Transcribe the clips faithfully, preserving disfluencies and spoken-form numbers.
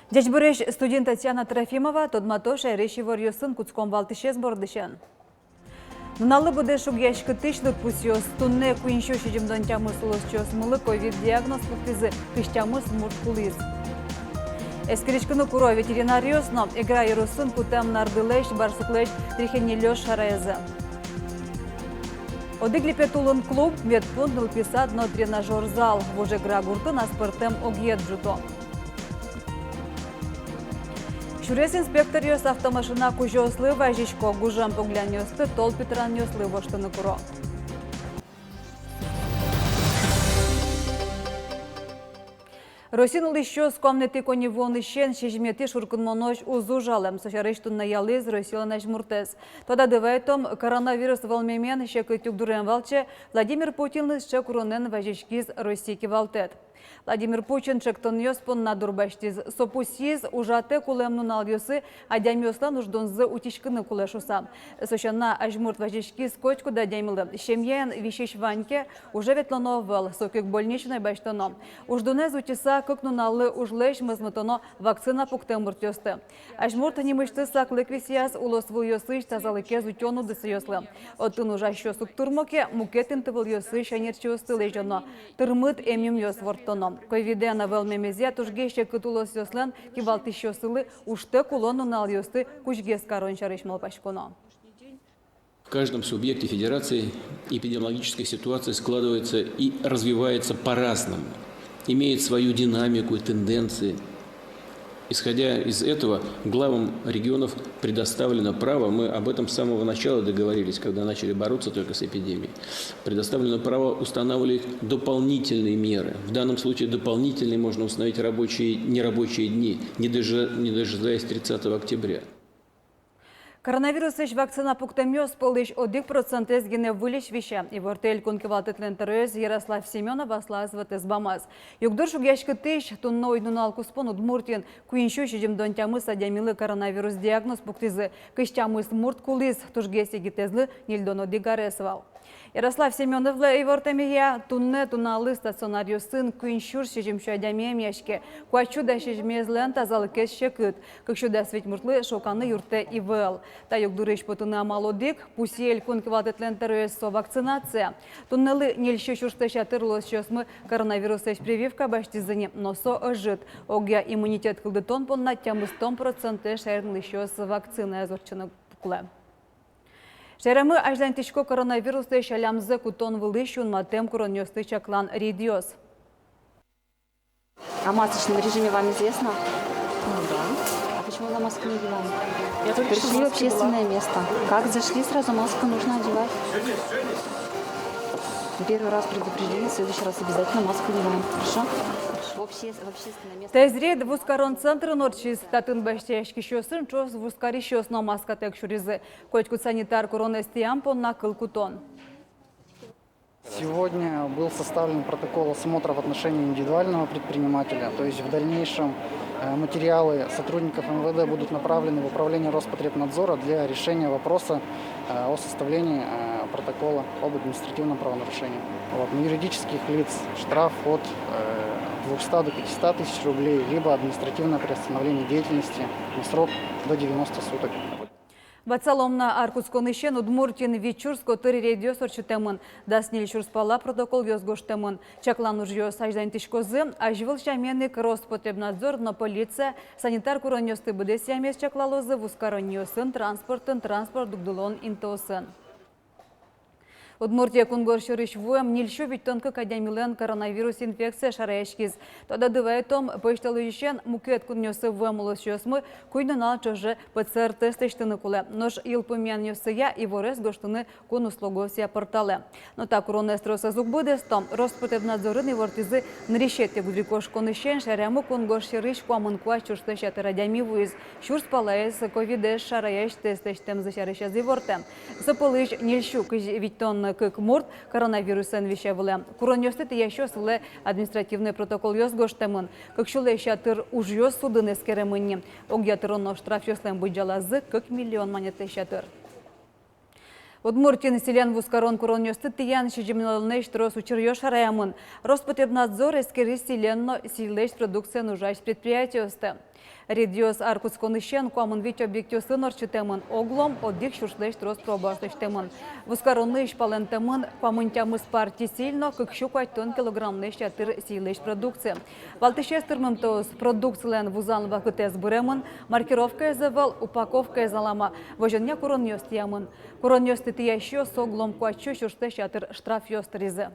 Ӟечбуресь, студиын Татьяна Трофимова. Тодмато шаерысь иворъёсын. Кутском валтӥсез бордысен. Нуналлы быдэ шугъяськытӥсь лыдпусъёс. Туннэ куинь сю сизьымдон тямыс улосчиосмылы ковид диагноз пуктӥзы, кызь тямыс мурт кулӥз. Эскериськыны куро ветеринаръёс но. Эгра ёросын кутэм нардылэсь, барсуклэсь трихинеллёз шараязы. Одӥг липет улын клуб, медпункт, нылпи сад но тренажёр зал. Вуж Эгра гуртын аспӧртэм огъет ӝуто. Сюрес инспекторъёс автомашина кузёослы вазисько, гужем погылянъёсты тол питранъёслы воштыны куро. Россиын улӥсьёс куамынэтӥ коньывуонысен сизьыметӥ шуркынмонозь уз ужалэ. Со сярысь туннэ ялӥз Россилэн азьмуртэз. Тодады вайытом, коронавирус вӧлмемен секыт югдурен валче Владимир Путинлы сыӵе куронэн вазиськиз Россия кивалтэт. Владимир Путин ӵектонъёс понна дурбасьтӥз. Со пусйиз, ужатэк улэм нуналъёсы адямиослэн уждунзы утиськыны кулэ шуса. Со сяна, азьмурт вазиськиз котькуд адямилы: семьяын висись вань ке, уже ветлоно ӧвӧл, сокык больничной басьтоно. Уждунэз утиса, кык нуналлы ужлэсь мозмытоно вакцина пуктэм муртъёсты. Азьмурт нимысьтыз саклык висъяз улосвылъёсысь тазалыкез утён удысъёслы. Отын ужасьёс уг турмо ке, мукет интывылъёсысь ӧнерчиосты лэзёно, тырмыт эмъюмъёс ворттоно. Ковидэн вӧлмемезъя тужгес секыт улосъёслэн кивалтӥсьёссылы ужтэк улон нуналъёсты кузьгес карон сярысь малпаськоно. В каждом субъекте федерации эпидемиологическая ситуация складывается и развивается по-разному, имеет свою динамику и тенденции. Исходя из этого, главам регионов предоставлено право, мы об этом с самого начала договорились, когда начали бороться только с эпидемией, предоставлено право устанавливать дополнительные меры. В данном случае дополнительные можно установить рабочие, нерабочие дни, не дожи-, не дожидаясь тридцатого октября. Коронавирусысь вакцина пуктэмъёс пӧлысь одӥг процентэз гинэ выльысь висе. Ивортэ элькун кивалтэтлэн тӧроез Ярослав Семёнов аслаз вотэс бамаз. Югдур шугъяськытӥсь. Туннэ уйнунал куспын Удмуртиын куинь сю сизьымдон тямыс адямилы коронавирус диагноз пуктӥзы, кызь тямыс мурт кулӥз, тужгес егитэзлы ньыльдон одӥг арес вал. Ярослав Семёновлэн ивортэмезъя, туннэ туналлы стационаръёсын куинь сюрс сизьым сю адями эмъяське, куать сю дас сизьымезлэн тазалыкез секыт, кык сю дас вить муртлы шоканы юрттэ ИВЛ. Та югдурысь потыны амал одӥг, пусйиз элькун кивалтэтлэн тӧроез, со вакцинация. Туннэлы ньыль сю сюрслэсь ятыр улосчиосмы коронавируслэсь прививка басьтӥзы ни, но со ӧжыт. Огъя иммунитет кылдытон понна тямыстон процентэз шаерын улӥсьёс вакцинаез ортчыны кулэ. Шаерамы азьланьтӥсько коронавируслэсь алямзэ кутон вылысь юнматэм куронъёсты чаклан рейдъёс. О масочном режиме вам известно? Ну да. А почему вы на маску не одеваете? Я только что в маске была. Пришли в общественное место. Как зашли, сразу маску нужно одевать. Первый раз предупредили, в следующий раз обязательно маску одеваем. Хорошо? В обще-, в общественное место. Таиз рейд вузкарон центрын ортчиз. Татын басьтӥськисьёсын ӵош вузкарисьёс но маскатэк сюризы. Котькуд санитар куронэз тӥям понна кыл кутон. Сегодня был составлен протокол осмотра в отношении индивидуального предпринимателя. То есть в дальнейшем, э, материалы сотрудников МВД будут направлены в управление Роспотребнадзора для решения вопроса, э, о составлении, э, протокола об административном правонарушении. Вот. На юридических лиц штраф от, э, двухсот до пятисот тысяч рублей, либо административное приостановление деятельности на срок до девяноста суток. Ватсалом на ар кутсконысен. Удмуртиын вить сюрс котыр рейдъёс ортчытэмын, дас ньыль сюрс пала протоколъёс гожтэмын. Чаклан ужъёс азьланьтӥськозы. Азьвыл сямен ик Роспотребнадзор но полиция санитар куронъёсты быдэсъямез чаклалозы вузкаронниосын, транспортын, транспорт дугдылон интыосын. Удмуртие кунгож сьӧрысь вуэм ньыль сю витьтон кык адямилэн коронавирус инфекция шараяськиз. Тодады вайытом, пӧсьтолэзьысен мукет кунъёсы вуэм улосчиосмы куинь нунал ӵоже ПЦР-тест лэсьтыны кулэ. Нош йылпумъянъёсъя иворез гожтыны кун услугаосъя порталэ. Но та куронэз тросэз уг быдэсто. Роспотребнадзорын ивортӥзы: нырысетӥ гудырикошконысен шаерамы кунгож сьӧрысь куамын куать сюрслэсь ятыр адями вуиз. Сюрс палаез ковидэз шараясь тест лэсьтэмзы сярысь ӧз ивортэ. Со пӧлысь ньыль сю кызь витьтон Кык мурт коронавирусэн висе вылэм. Куронъёсты тӥясьёс вылэ административной протоколъёс гожтэмын. Кык сюлэсь ятыр ужъёс судын эскеремын ни. Огъя тыроно штрафъёслэн быдӟалазы кык миллион манетлэсь ятыр. Удмуртиын сӥлен вузкарон куронъёсты тӥян сизьымдонлэсь трос учыръёс шараямын. Роспотребнадзор эскерӥз сӥлен но сӥльлэсь продукциен ужась предприятиосты. Рейдъёс ар кутсконысен куамын вить объектъёсын ортчытэмын, огъя одӥг сюрслэсь трос пробаос лэсьтэмын. Вузкаронысь палэнтэмын куамын тямыс парти сӥль но кык сю куатьтон килограммлэсь ятыр сӥльлэсь продукция. Валтӥсез тырмымтэос: продукцилэн вузан вакытэз быремын, маркировкаез ӧвӧл, упаковкаез алама, возёнъя куронъёс тӥямын. Куронъёсты тӥясьёс огъя куать сю сюрслэсь ятыр штрафъёс тыризы.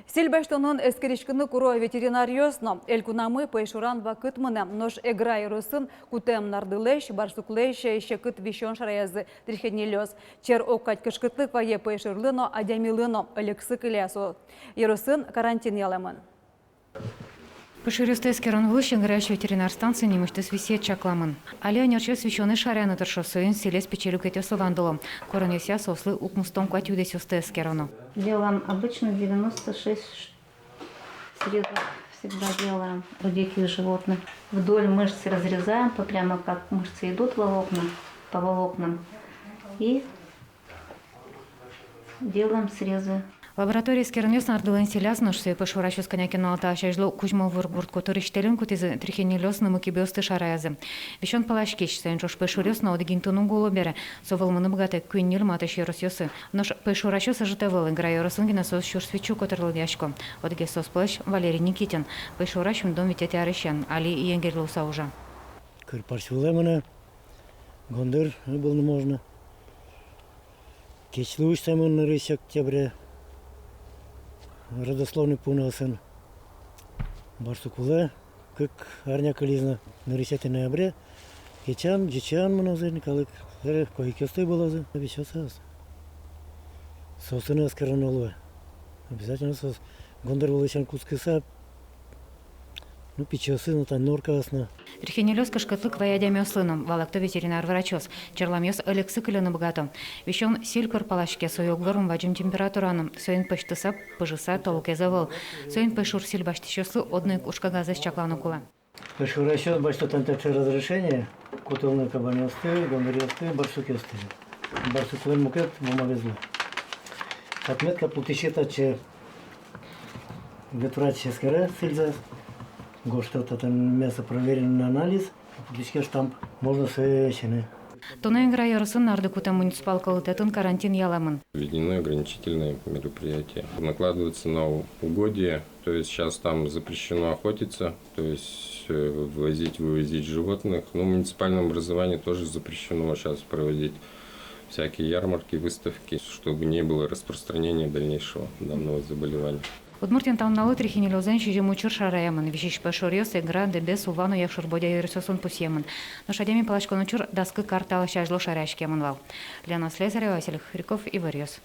Сӥль басьтонын эскериськыны куро ветеринаръёс но. Элькунамы пӧйшуран вакыт мынэ, нош Эгра ёросын кутэм нардылэсь, барсуклэсь секыт висён шараязы трихинеллёз. Чер огкадь кышкытлык вае пӧйшурлы но, адямилы но, ӧлексы кыле со. Ёросын карантин ялэмын. Пӧйшуръёсты эскерон вылысь Эграысь ветеринар станцие нимысьтыз висъет чакламын. Али ӧнерчиос висёнэз шараяны тыршо, соин сӥлез пичи люкетъёслы вандыло. Куронъёсъя соослы укмыстон куать юдэсъёсты эскероно. Делаем обычно девяносто шесть срезов всегда делаем у диких животных. Вдоль мышц разрезаем, по, прямо как мышцы идут волокна, по волокнам. И делаем срезы. Лаборатория эскеронъёс нардылэн сӥляз, нош сое пӧйшурасьёс кӧня ке нунал талэсь азьло Кузьмовыр гурт котырысь тэльын кутӥзы, трихинеллёс но мыкыбеосты шараязы. Висён паласькись, соин ӵош пӧйшуръёс но одӥг интыын уг уло бере, со вӧлмыны быгатэ куинь-ньыль матысь ёросъёсы. Нош пӧйшурасьёс ӧжыт ӧвӧл, Эгра ёросын гинэ соос сюрс вить сю котыр лыдъясько. Одӥгез соос пӧлысь Валерий Никитин, пӧйшурась сизьымдон витетӥ арысен, али егерь луыса ужа. Кыр парсь вылэ мынэ, гондыр ыбылны можно. Кечлы усьтэмын нырысь октябре родословной пуныосын. Барсук вылэ кык арня кылиз на, нырысетӥ ноябре. Кечан, ӟечан мынозы ни калык, сыре койыкъёсты вылозы, висёсыз. Соосын эскероно луэ. Обязательно соос гондыр вылысен кутскыса, ну, пичиосын, ну, тань норкаосын. Трихинеллёс кышкытлык вае адямиослы но, валэкто ветеринар врачъёс. Черламъёс ӧлексы кыльыны быгато. Висён сӥль кыр палаське, со уг вормы бадӟым температураен, соин пӧзьтыса, пыжыса толкез ӧвӧл. Соин пӧйшур сӥль басьтӥсьёслы одно ик ужкагазэз чакланы кулэ. Пӧйшурасьёс басьто тань таӵе разрешение, кутылыны кабанъёсты, гондыръёсты, барсукъёсты. Барсуклэн мукет бумагез луэ. Отметка пуктӥське татчы. Ветврач эскере сӥльзэ, гожто татын: мясо проверено на анализ, пуктӥське штамп, можно сое сиыны. Туннэ Эгра ёросын нарды кутэм муниципал кылдытэтын карантин ялэмын. Введены ограничительные мероприятия. Накладываются на у-, угодья, то есть сейчас там запрещено охотиться, то есть, э, ввозить, вывозить животных. Ну, муниципальное образование тоже запрещено сейчас проводить всякие ярмарки, выставки, чтобы не было распространения дальнейшего данного заболевания. Удмуртиын та нуналлы трихинеллёзэн сизьым учыр шараямын. Висись пӧйшуръёс Эгра, Дэбес, Ува но Якшур-Бӧдья ёросъёсын пусъемын. Нош адями паласькон учыр дас кык ар талэсь азьло шараськемын вал. Лена Слесарева, Василий Хрюков, Иворъёс.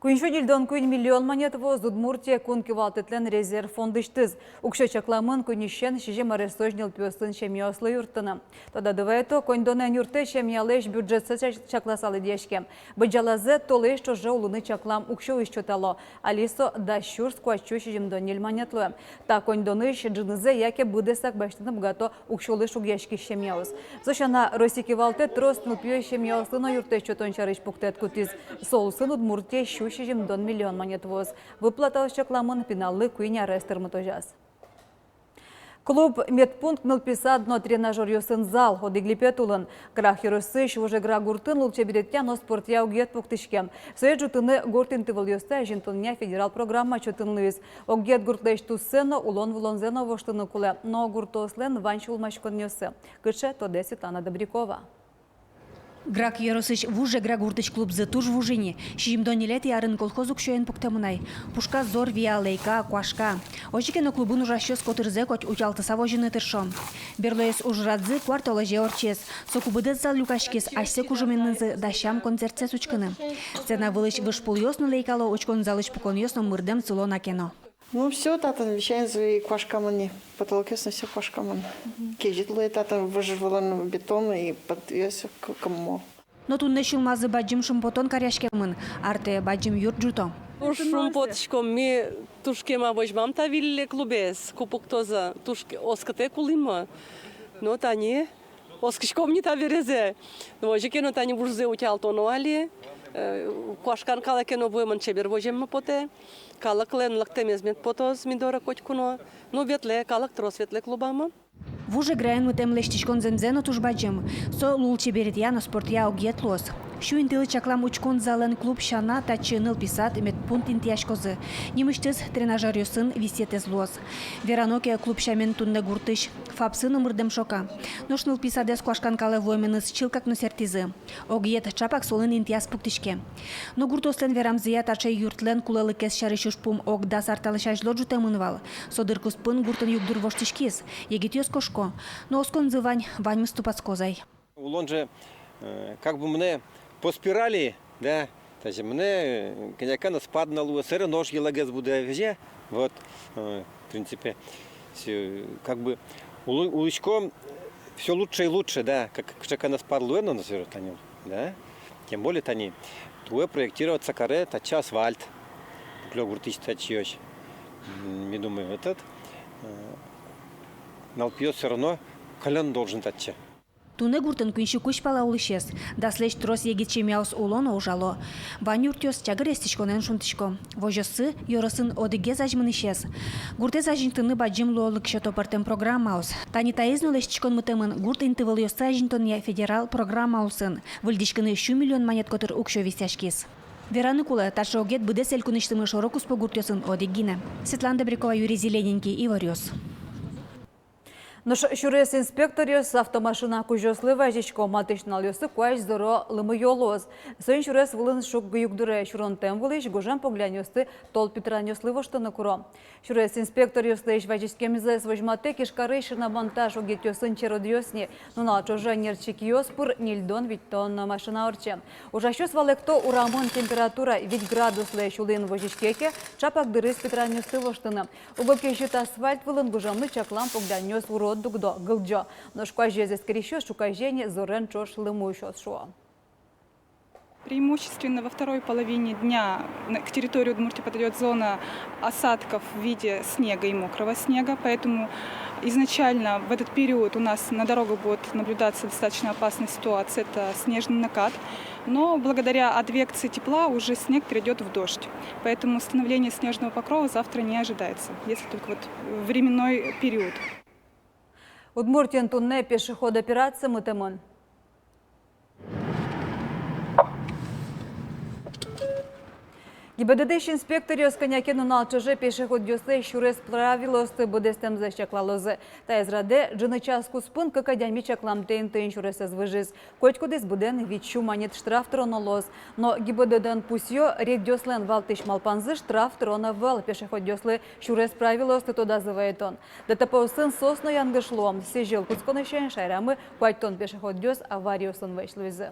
Куинь сю ньыльдон куинь миллион манет вуоз Удмуртие кун кивалтэтлэн резерв фондысьтыз. Уксё чакламын куиньысен сизьым аресозь нылпиосын семьяослы юрттыны. Тодады вайто, коньдонэн юрттэт семьялэсь бюджетсэ ча-, чакласа лыдъяське. Быдӟалазэ толэзь ӵоже улыны чаклам уксёысь чотало. Али со дас сюрс куать сю сизьымдон ньыль манет луэ. Та коньдонысь ӝынызэ яке быдэсак басьтыны быгато уксёлы шугъяськись семьяос. Со сяна, Россия кивалтэт трос нылпиё семьяослы но юрттэт сётон сярысь пуктэт кутӥз. Со улсын Удмуртие сю сизьымдон миллион манет вуоз. Выплатаос чакламын пиналлы куинь арес тырмытозяз. Клуб, медпункт, нылпи сад но тренажёръёсын зал — одӥг липет улын. Грах ёросысь Вуж Эгра гуртын лулчеберетъя но спортъя огъет пуктӥське. Сое ӝутыны гурт интывылъёсты азинтонъя федерал программа сётыны луиз. Огъет гуртлэсь туссэ но, улон-вылонзэ но воштыны кулэ, но гуртоослэн вань сюлмаськонъёссы кыӵе, тодэ Светлана Добрякова. Грах ёросысь Вуж Эгра гуртысь клубзы туж вуж ини. Сизьымдон ньылетӥ арын колхоз уксёен пуктэмын ай. Пушказ зор вия, лэйка, куашка. Озьы ке но, клубын ужасьёс котырзэ коть утялтыса возьыны тыршо. Берлоез ужрадзы куартолэзе ортчиз. Соку быдэс зал люкаськиз асьсэ кужыменызы дасям концертсэс учкыны. Сцена вылысь выж пулъёс но лэйкало, учкон залысь пуконъёс но мырдэм сыло на ке но. Ну, всё, татын висёнзы и куашкамын ни, потолокъёс но всё куашкамын. Кезьыт луэ татын, выж вылын бетон и пӧдъёс к-, кыммо. Но туннэ сюлмазы бадӟым шумпотон каръяськемын, артэ бадӟым юрт ӝуто. Туж шумпотӥськом ми, туж кема возьмам та вилле клубез, ку пуктозы, туж ке-, оскытэ кулӥмы. Но тани оскиськом ни та березэ. Возьы ке но, тани вужзэ утялтоно али. Э, куашкан калыке но вуэмын, чебер воземмы потэ. Калыклэн лыктэмез мед потоз ми доры котьку но. Ну, ветлэ, калык трос ветлэ клубамы. Вуж Эграын мытэм лэсьтӥськон зэмзэ но туж бадӟым. Со лулчеберетъя но спортъя огъет луоз. Сю интылы чаклам учкон залэн клуб сяна татчы нылпи сад, медпункт интыяськозы. Нимысьтыз тренажёръёсын висъетэз луоз. Верано ке, клуб сямен туннэ гуртысь ФАП-сы номырдэм шока. Нош нылпи садэз куашкан калэ вуэменыз чылкак но сэрттӥзы. Огъет ӵапак солэн интыяз пуктӥське. Но гуртъёслэн верамзыя, таӵе юртлэн кулэлыкез сярысь ужпум ог дас ар талэсь азьло ӝутэмын вал. Со дыр куспын гуртын югдур воштӥськиз. Егитъёс кошко. Но осконзы вань, ваньмыз тупатскоз ай. Улон же, э, как бы мынэ по спирали, да, тазьы мынэ, э, кӧня ке но спад но луэ, сэре нош йылэгес будэ, везе. Вот, э, в принципе, всё, как бы улы-, улӥськом всё лучше и лучше, да, как, кыӵе ке но спад луэ но, но всё равно тани, да. Тем более тани туэ проектироваться каре татчы асфальт. Пуклёк гуртысь татчыозь. М, ми думаем, этот, э, нылпиос всё равно кылён должен татчы. Туннэ гуртын куинь сю кузь пала улӥсез. Даслэсь трос егит семьяос уло но ужало. Вань юртъёс чагыр эстӥськонэн шунтӥсько. Возёссы ёросын одӥгез азьмынӥсез. Гуртэз азинтыны бадӟым луонлык сёто пӧртэм программаос. Тани таиз но лэсьтӥськон мытэмын гурт интывылъёсты азинтонъя федерал программа улсын. Выльдӥськыны сю миллион манет котыр уксё висъяськиз. Вераны кулэ, таӵе огъет быдэс элькунысьтымы шоро-куспо гуртъёсын одӥг гинэ. Светлана Добрякова, Юрий Зелененький, «Иворъёс». Нош сюрес инспекторъёс автомашина кузёослы вазисько, матысь нуналъёсы куазь зоро лымыё луоз. Соин сюрес вылын шуг югдуре сюронтэм вылысь гужем поглянъёсты тол питранъёслы воштыны куро. Сюрес инспекторъёслэсь вазиськемзэс возьматэк Ижкарысь шиномонтаж огетъёсын черодъёс ни. Нунал ӵоже нерчикъёс пыр ньыльдон-витьтон машина ортче. Ужасьёс валэкто, урамын температура вить градуслэсь улын возиське ке, ӵапак дырыз питранъёсты воштыны. Уго кезьыт асфальт вылын гужемлы чаклам поглянъёс урод дугдо, гылӟо. Нош куазез эскерисьёс ӵуказе ни зорен ӵош лымы усёз, шуо. Преимущественно во второй половине дня на, к территории Удмуртии подойдёт зона осадков в виде снега и мокрого снега, поэтому изначально в этот период у нас на дорогах будет наблюдаться достаточно опасная ситуация, это снежный накат. Но благодаря адвекции тепла уже снег перейдёт в дождь, поэтому становление снежного покрова завтра не ожидается, если только вот временной период. Удмуртиын туннэ пешеход операция мытэмын. ГИБДД-ысь инспекторъёс кӧня ке нунал ӵоже пешеходъёслэсь сюрес правилоосты быдэстэмзэс чаклалозы. Таиз радэ ӝыны час куспын кык адями чакламтэ интыын сюресэз выжиз. Котькудӥз быдэн вить сю манет штраф тыроно луоз. Но ГИБДД-ын пусъё, рейдъёслэн валтӥсь малпанзы — штраф тырон ӧвӧл, пешеходъёслы сюрес правилоосты тодазы вайытон. ДТП-осын соос но янгыш луо. Сӥзьыл кутсконысен шаерамы куатьтон пешеходъёс авариосын вӧсь луизы.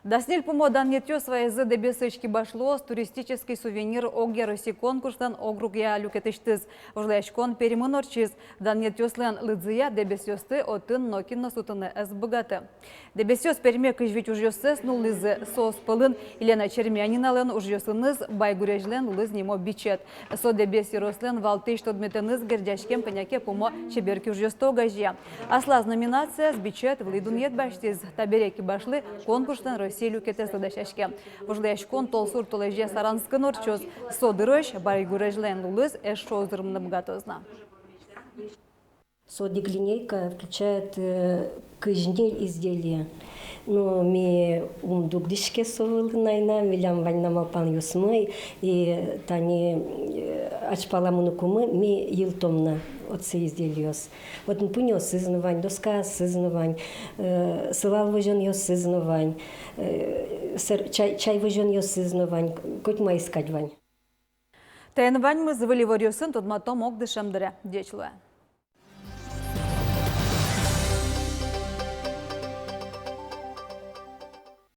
Дас ньыль пумо данъетъёс вайизы Дэбесысь кибашлыос «Туристический сувенир огъяроссий» конкурслэн округъя люкетысьтыз. Вожвылъяськон Пермын ортчиз. Данъетъёслэн лыдзыя дэбесъёсты отын нокин но сутыны ӧз быгаты. Дэбесъёс Перме кызь вить ужъёссэс нуллӥзы. Соос пӧлын Елена Чермяниналэн ужъёсыныз «Байгурезьлэн лулыз» нимо бичет. Со Дэбес ёрослэн валтӥсь тодметэныз герӟаськем кӧня ке пумо чебер киужъёсты огазея. Аслаз номинацияз бичет вылӥ дунъет басьтӥз. Табере кибашлы конкурслэн Россия люкетэз дасяське. Вожвылъяськон толсур толэзе Саранскын ортчоз. Со дырозь «Байгурезьлэн лулыз» эшшо узырмыны быгатоз на. Со одӥг линейка включает, э, кызь ньыль изделие. Но ми ум дугдӥське со вылын на, милям вань на малпанъёсмы, и тани, э, азьпала мыныкумы ми йылтом на отчы изделиос. Вот пуньыосыз но вань, доскаосыз но вань, э, сылал возёнъёсыз но вань, э, сэр, чай, чай возёнъёсыз но вань, котьмаиз кадь вань. Таин ваньмыз. Выль иворъёсын тодматом ог дышем дыре. Ӟеч луэ.